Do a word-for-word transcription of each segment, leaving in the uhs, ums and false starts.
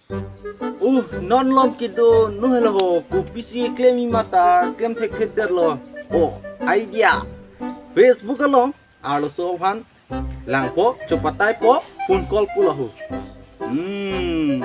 Uh, non lom kedo nu helo ho, kopisi klem mata klem thekthedetlo. Oh, idea. Facebook along arloso aphan langpo, chopataipo, phone call pulo ho. Hmm.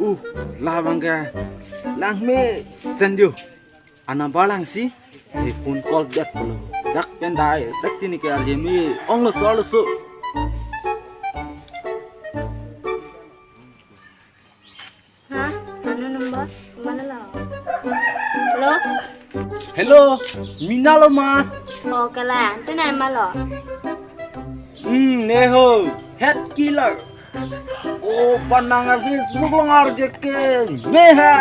Uh, labang ke langmesen jo. Anumber langsi, eh, phone call det pulo. Dak pen dai, dak tini ke arje me ongloso arloso. Ha? Ano number? Mana lo? Hello? Hello, mina lo ma? Oh, kalang. Ante nang ma lo? Hmm, ne ho. Head killer. Oh, panang a Facebook along arje ke. Meha.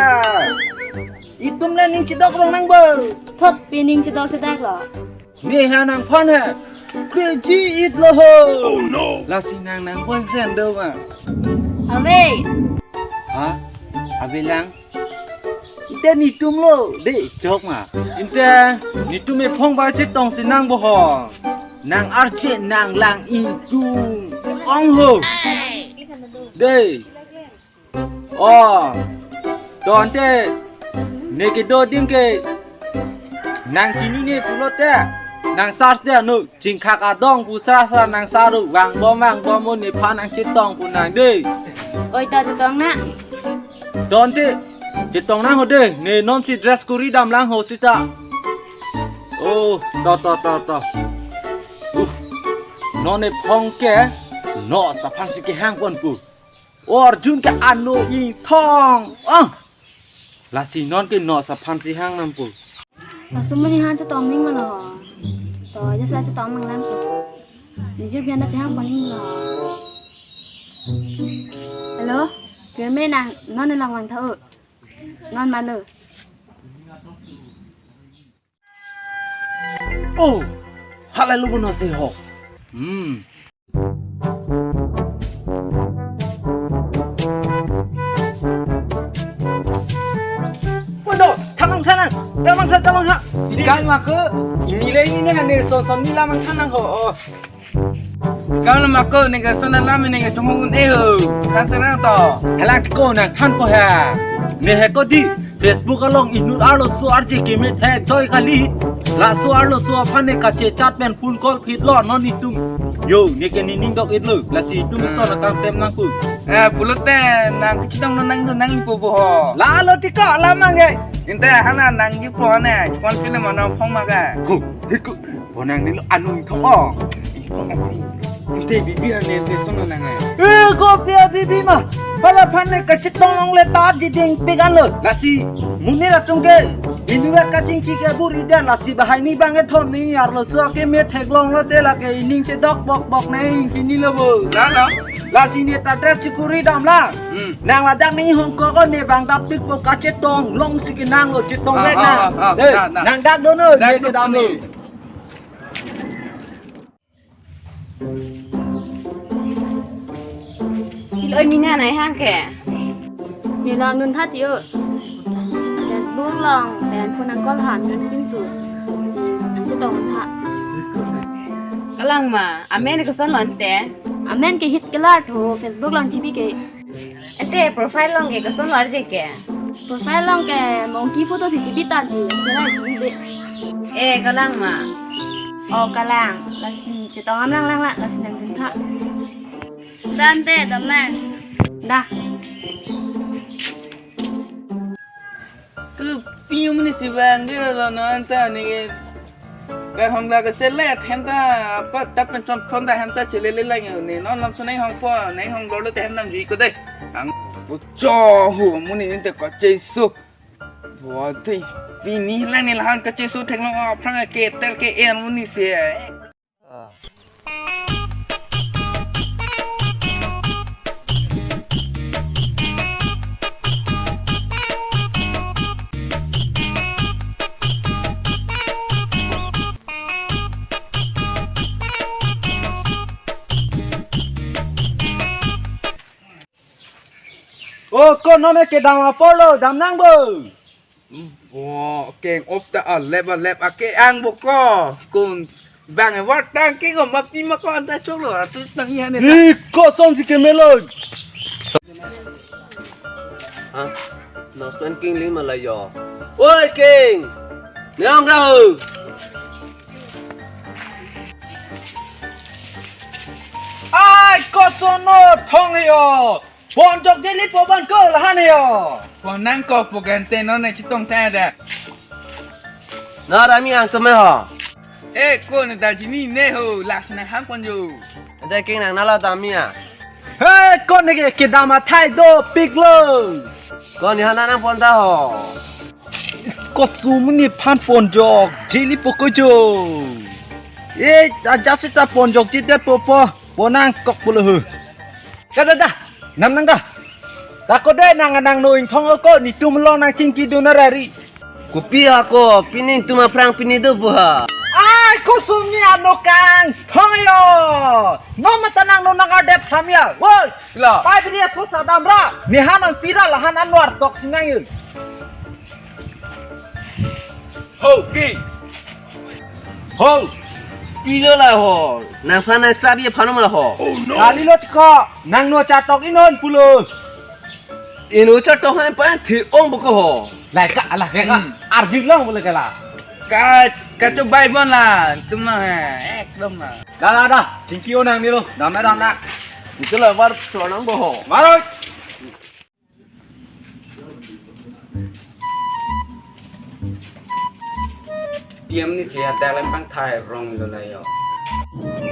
Itum le ning chedok rong nang bo. Thot pi ning chedok chedok lo. Meha nangphan he. Crazy it lo ho. Oh no. Lasi nang nang boyfriend do ma? Ave. Ha? Ave lang. Inte nitum lo, de, chok ma. Inte nitum ephong ba chetong si nang bo ho. Nang arje nang lang ingtung. Ong ho. De. Oh. To ante ne kedo adim ke nang chinine pulote nang search de anu. Chingkhak adong pu sara sara nang saru, vangbom vangbom mo nephan nang chetong pu nang de. Oi, to chetong nang. To ante chetong nang ho de, ne non si dress kuri dam lang ho sita. Oh, to to to to. Uh, non ephong ke, no saphan si kehang pon pu. O Arjun ke ano ingthong. Ah. Lasi non ke no saphan si hang nang pu. Laso muni han chetong ning ma lo. To aja sa chetong nang lang pu. Nijir bian da chehang pon ning lo. Hello? Keme nang non ne lang vang tha o. Non ma lo. Oh, halai lo bono se ho. Hmm. Waduh, thanang, thanang. Thanang, thanang, thanang. Ini kan maka ini le ini ne son son ni lamang thanang ho. Oh. Kam la mako ne ka son alam ne ka tumung ne ho. Kan sana to. Halak ko nang than ko ha. Ne he ko di Facebook along inut arloso arje kemet he doi kali. Laso arloso aphan ne kachechat pen phone call phit lo non itum. Yo, ne ke nining dok it lo. Lasi itum son akam tem nang pu. Eh, pulote nang kachidong nang nang ipo bo ho. La lo tika lamang e. Inte hana nang ipo ne. Kon sile mana phong ma ga. Ko, hiko. Bonang nilo anu ingthong o. Inte bibi ane inte sono nang ai. Eh, kopi a bibi ma. Hala aphan ne kachetong long le ta jiding pegan lo. Lasi, monit atum ke. Inut kachingki ke buri dia lasi bahai ni bang ethom ni arloso ke me theklong lote lake ining chedok bok bok ne ingkini lo bo. La, la. Lasi ne ta dress chikuri dam la. Hmm. Nang ladak ni hong ko ko ne bang dapik po kachetong long si ke nang lo chetong Ah, vek ah, nang. ah, ah, Eh, na, na. Nang dak dono Dak ne ke dam dono. lo. Pilo mina nai hang ke. Nilong nun tha tiyo. Facebook long pen phone call han nun pinsu. Si nang chetong tha. Kalang ma, amen ke son lon te. Amen ke hit kelar tho Facebook long chibi ke. Ante profile long ke kason arje ke? Profile long ke monkey photo si chibi tan ti, sera chibi be. Eh, kalang ma. Oh, kalang. Lasi chetong am lang lang la, lasi nang dun tha. Dante, dam nang. Dah. Ke piu mini si bang de lo no anta ni ke. Ka hong la ke selet hem ta apa tap pen chon phone ta hem ta chelele lang yo ni non lam sunai hong po nai hong dolo te hem nam ji ko de. Ang ucho hu muni ni te ko chesu. Bo te pini lang ni la hang ka chesu thek long aphrang ke tel ke en muni se. O, ko non ke dam apor lo, dam nang bo. Bo, keng op ta alep alep ake ang bo ko. Kung bang e wat tang keng op mapi ma ko anta choklo atu tang iya ne ta. Ih, kosonsi kemelo. Ha? Nos pen keng ling malai yo. Oi, keng. Ne ong ra ho. Ai, kosono thong yo. Ponjok jeli po ban ko lahan yo. Pon nangkok po gente non ne chetong ta da. Na rami ang tome ho. Eh, ko ne da jini ne ho, lasi nanghang ponjo. Ante keng nang nala dam ya. He, ko ne ke kedam athai dopiklo. Ko ne hana nang pon ta ho. Is, kosum nephan ponjok jeli po ko jo. Eh, aja sita ponjok jedet po po. Pon nangkok pulo ho. Ka da da, nam nang ka. Ta ko de nang nangno ingthong ako netum along nangchingki dun arari. Kopi ako, pini netum aphrang pini do pu ha. Ai, kosum ne anokang thong yo. No mata nangno nang adep tham ya. Woi, la. Pai pini so sadam ra. Nehan nangpi ra lahan anwar tok sinang yun. Ho, ki. Ho. Pilo la ho. Nangphan nang sabi phanom la ho. Kali lo tiko. Nangno chatok inon pulo. Inu chatok han pa thi ong boko ho. Lai ka ala ka. Hmm. Arjulong pulo kala. Ka, kachobai bon la. Tum na hai. Ekdom na. Da da da. Chingki o nang nilo. Dam na dam na. Ito la war chonang bo ho. Maroi. P M ni siya talem pangthai rong lo layo.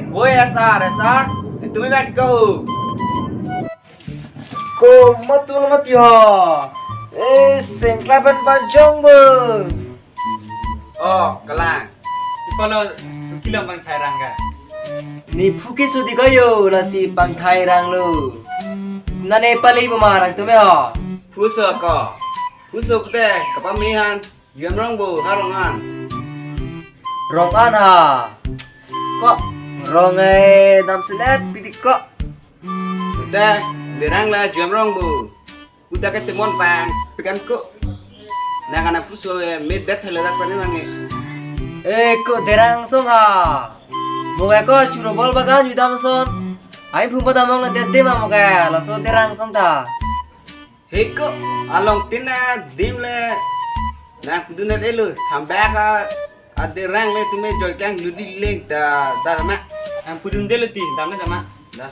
Woi, S R, S R, tumi bat ko. Ko matu lo mati ho. Eh, sengkla pen bajong bo. Oh, kalang. Ipalo suki lo pangthai rang ka. Nephu ke sudi kayo lasi pangthai rang lo. Nane pali pemarang tumi ho. Puso ko. Puso pute kapamehan. Yam rong bo ha rong an. Rong an ha. Ko rong ai dam selet pidik ko. Pute derang la juam rong bo. Udah ke temon pang pekan ko. Nang anak puso eh medet haladak pani mangi. Eh, ko derang song ha. Moga ko churobol bagan judam son. Ai phumpa damong la dette ma moga laso derang song ta. Heko along tin adim le nang kudun elo thambak aderang le tumi joi kang ludi leng ta dama. Ang kudun delo ti dama dama. Da.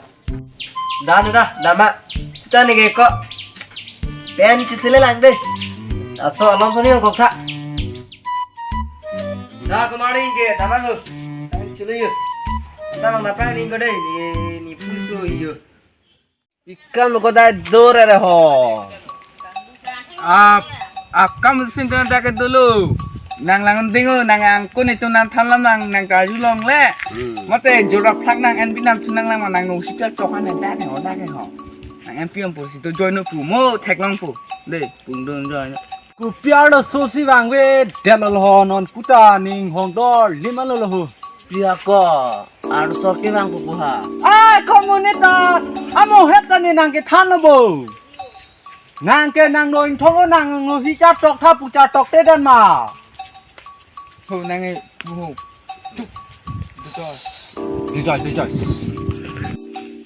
Da da da dama. Sita ne ke ko. Pen chisile lang de. Aso alom soni kok tha. Da kemari ke dama ho. Ang chule yo. Dama napa ni ko de ni ni puso yo. Ikam ko da dor are ho. Ap, akam sin tu ta ke dulu. Nang lang ding o, nang angkun itu nang than lamang nang kaju long le. Hmm. Mate jora phak nang N P nam nang lamang nang no sika chokan da ke ho da ke ho. Nang N P om pu si to join no pu mo thek long pu. De, pung don join. Kopi arloso si vangve, delal ho non puta ning hong dor lima lo lo ho. Pia ko, arloso kevang pupu ha. Ai, komunitas, amo het ta ne nang kethan lo bo. Nang ke nangno ingthong o nangno hi chatok tha pu chatok te dan ma. Ho nang e, ho. Dujoi, dujoi.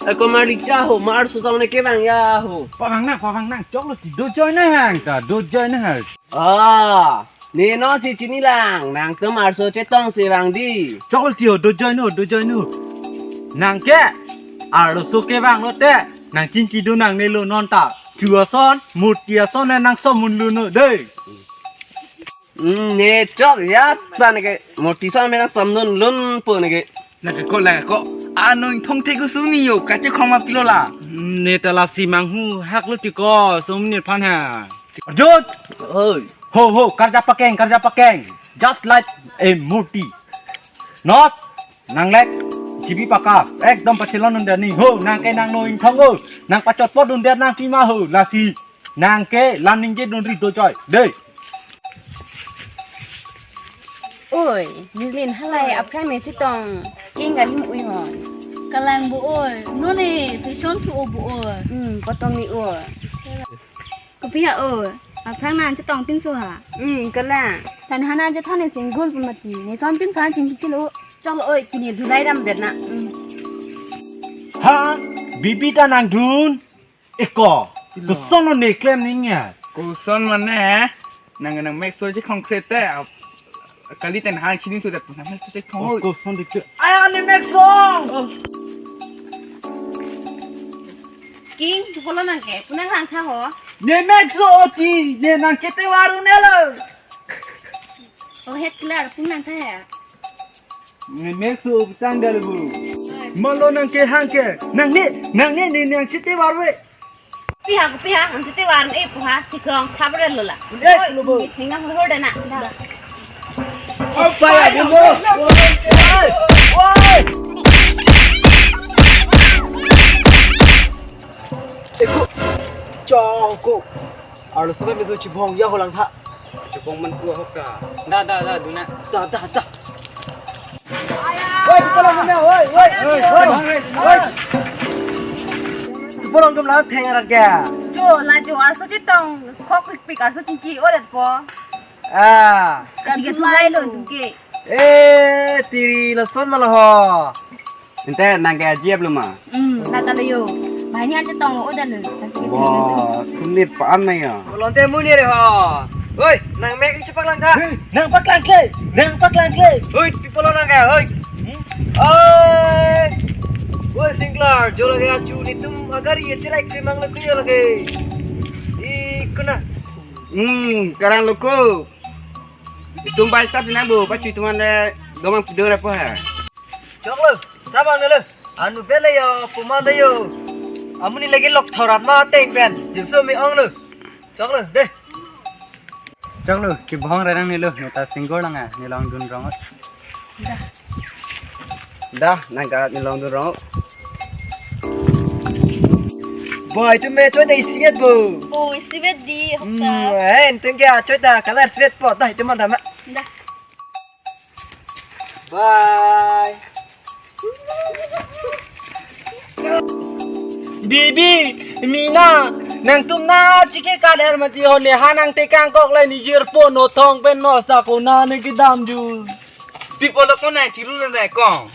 Eh, komar richa ho, mar suta ne kevang ya ho. Pavang nang, pavang nang. Choklo ti dujoi nang ta, dujoi nang. Ah, ne no si chini lang, nang tum arloso chetong si vang di. Choklo ti ho, dujoi no, dujoi no. Nang ke, arloso kevang lo te, nang chingki do nang ne lo non ta. Chu ason, murti ason ne nang som mun lo no de. Hmm, ne chok ya ta ne ke murti som me nang som nun lun po ne ke. Na ke ko la ko. Ano ingthong the ko suni yo, kache khoma pilo la. Hmm, ne ta lasi manghu hak lo ti ko, som ne phan ha. Jut. Oi. Ho ho, karja pakeng, karja pakeng. Just like a murti. Not nang lek G B paka, ekdom pachelon nun dani. Ho, nang ke nangno ingthong o. Nang pachot pot nun dia nang pima ho, lasi. Nang ke lam ningje dun ri dojoi. De. Oi, Nilin halai aphrang ne chetong king galim ui hon. Kalang bo oi, none fashion thu o bo oi. Hmm, potong ni oi. Kopi ha oi. Aphrang nang chetong pinso ha. Hmm, kalang. Tan hana je thon ne single pun mati. Ne son pinso ha chingki lo. Chok lo oi, pini dulai ram det na. Hmm. Ha, bibi ta nangdun. Eko, koson lo ne klem ning ya. Koson mane, nang nang mek so je khong kre te. Kali ten hang chini so det nang mek so je khong. Oh, koson dik tu. Aya ne mek so. King, tu polo nang ke, punang lang tha ho. Ne mek so ti, ne nang kete varu ne lo. Oh, het klar, punang tha ya. Ne mek so sang dal bu. Malo nang ke hang ke, nang ne, nang ne, ne nang kete varu e. Piha ko piha, ang titi warn e puha, si krong thabre lola. Eh, oi, lo bo. Hinga hur hur dana. Da. Apa ya, bimbo? Woi, woi. Eko, choko. Arlo sobe meso chibong ya holang tha. Chibong man ku hok ta. Da, da, da, duna. Da, da, da. Woi, pipolong muna, woi, woi, woi, woi. Pipolong atum lang theng arat ke. Jo, la jo, arso chetong, khok pikpik, arso chingki, odet po. Ah. Kati ke tulai lo tum ke. Eh, tiri lason ma lo ho. Ente nang ke ajiap lo ma. Hmm, nata lo yo. Banyak aja tong lo, odet lo. Wah, sulit pa am na ya. Kolonte muni re ho. Woi, nang mek chepak lang tha. Nang paklang kle, nang paklang kle. Hoi, pipolong nang ke, hoi. Hmm? Oi. Woi, singklar, jo lage achu netum agari ye chelai kre mang lage yo lage. I kuna. Hmm, karang lo ko. Itum bai stop nang bo, pachu itum ande domang pidor apa ha. Chok lo, sabang lo. Anu bele yo, puma de yo. Amonit lagi lok thorat ma teng pen. Jimso mi ong lo. Chok lo, deh. Chok lo, chibong rerang ne lo, ne ta single lang a, ne longdun rong. Da, nang ka ne longdun rong. Boy, tu me choi da isivet bo. Oh, isivet di, hokta. Hmm, eh, enten ke choi da, color sivet po, da, itum man da ma. Da. Bye. Bibi, Mina, nangtum na chike kader mati ho ne ha nang tekang kok le nijir po no thong pen nos da ko na ne kedam ju. Pipolong ko na chiru re kong.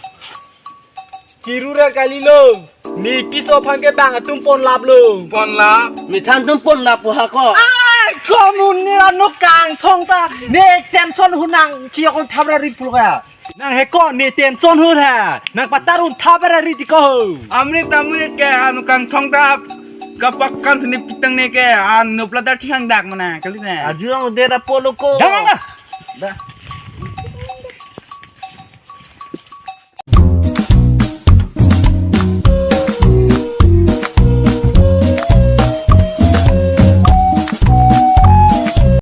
Chiru ra kali lo. Ne piso aphan ke bang atum ponlap lo. Ponlap? Methan atum ponlap po ha ko. Ai, komun ne ra no kangthong ta. Ne tension hunang chiyok thap ra ri pulo ka. Nang he ko ne tension hun ha. Nang patar un thap ra ri ti ko ho. Amri tamri ke anu kangthong ta. Kapak kan sini pitang ne ke anu plata thihang dak mana kali ne. Aju ang de ra polo ko. Jangan ka. Da.